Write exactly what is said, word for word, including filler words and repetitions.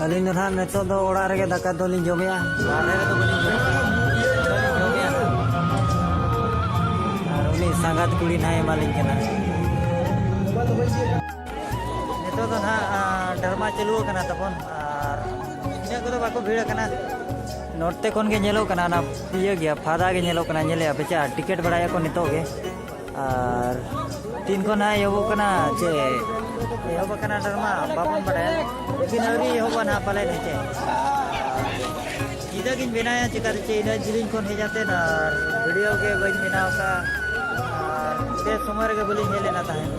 ᱟᱹᱞᱤᱧ ᱫᱚ ᱱᱟᱦᱟᱜ ᱱᱤᱛᱚᱜ ᱫᱚ ᱚᱲᱟᱜ ᱨᱮᱜᱮ ᱫᱟᱠᱟ ᱫᱚᱞᱤᱧ ᱡᱚᱢᱮᱜᱼᱟ, ᱵᱟᱦᱨᱮ ᱨᱮᱫᱚ ᱵᱟᱹᱞᱤᱧ ᱡᱚᱢᱮᱜᱼᱟ᱾ ᱟᱨ ᱩᱱᱤ ᱥᱟᱸᱜᱟᱛ ᱠᱩᱲᱤ ᱱᱟᱦᱟᱜ ᱮᱢᱟᱞᱤᱧ ᱠᱟᱱᱟ᱾ ᱱᱤᱛᱚᱜ ᱫᱚ ᱱᱟᱦᱟᱜ ᱰᱨᱟᱢᱟ ᱪᱟᱹᱞᱩ ᱟᱠᱟᱱᱟ ᱛᱟᱵᱚᱱ, ᱟᱨ ᱤᱱᱟᱹᱜ ᱠᱚᱫᱚ ᱵᱟᱠᱚ ᱵᱷᱤᱲ ᱟᱠᱟᱱᱟ᱾ ᱱᱚᱛᱮ ᱠᱷᱚᱱ ᱜᱮ ᱧᱮᱞᱚᱜ ᱠᱟᱱᱟ, ᱚᱱᱟ ᱤᱭᱟᱹ ᱜᱮᱭᱟ, ᱯᱷᱟᱫᱟ ᱜᱮ ᱧᱮᱞᱚᱜ ᱠᱟᱱᱟ, ᱧᱮᱞᱮᱜᱼᱟ ᱯᱮ ᱪᱮ? ᱟᱨ ᱴᱤᱠᱤᱴ ᱵᱟᱲᱟᱭᱟᱠᱚ ᱱᱤᱛᱚᱜ ᱜᱮ᱾ ᱟᱨ ᱛᱤᱱ ᱠᱷᱚᱱ ᱦᱟᱸᱜ ᱮᱦᱚᱵᱚᱜ ᱠᱟᱱᱟ ᱪᱮ ᱮᱦᱚᱵ ᱟᱠᱟᱱᱟ ᱰᱨᱟᱢᱟ ᱵᱟᱵᱚᱱ ᱵᱟᱲᱟᱭᱟ, ᱞᱮᱠᱤᱱ ᱟᱹᱣᱨᱤ ᱮᱦᱚᱵᱚᱜᱼᱟ ᱱᱟᱦᱟᱜ ᱯᱟᱞᱮᱱ, ᱦᱮᱸ ᱪᱮ? ᱧᱤᱫᱟᱹ ᱜᱤᱧ ᱵᱮᱱᱟᱣᱟ ᱪᱤᱠᱟᱹᱛᱮ ᱪᱮ, ᱤᱱᱟᱹᱜ ᱡᱤᱞᱤᱧ ᱠᱷᱚᱱ ᱦᱮᱡ ᱟᱛᱮᱫ ᱟᱨ ᱵᱷᱤᱰᱤᱭᱳ ᱜᱮ ᱵᱟᱹᱧ ᱵᱮᱱᱟᱣ ᱟᱠᱟᱫᱼᱟ᱾ ᱟᱨ ᱵᱮᱥ ᱥᱚᱢᱚᱭ ᱨᱮᱜᱮ ᱵᱟᱹᱞᱤᱧ ᱦᱮᱡ ᱞᱮᱱᱟ ᱛᱟᱦᱮᱸᱫ᱾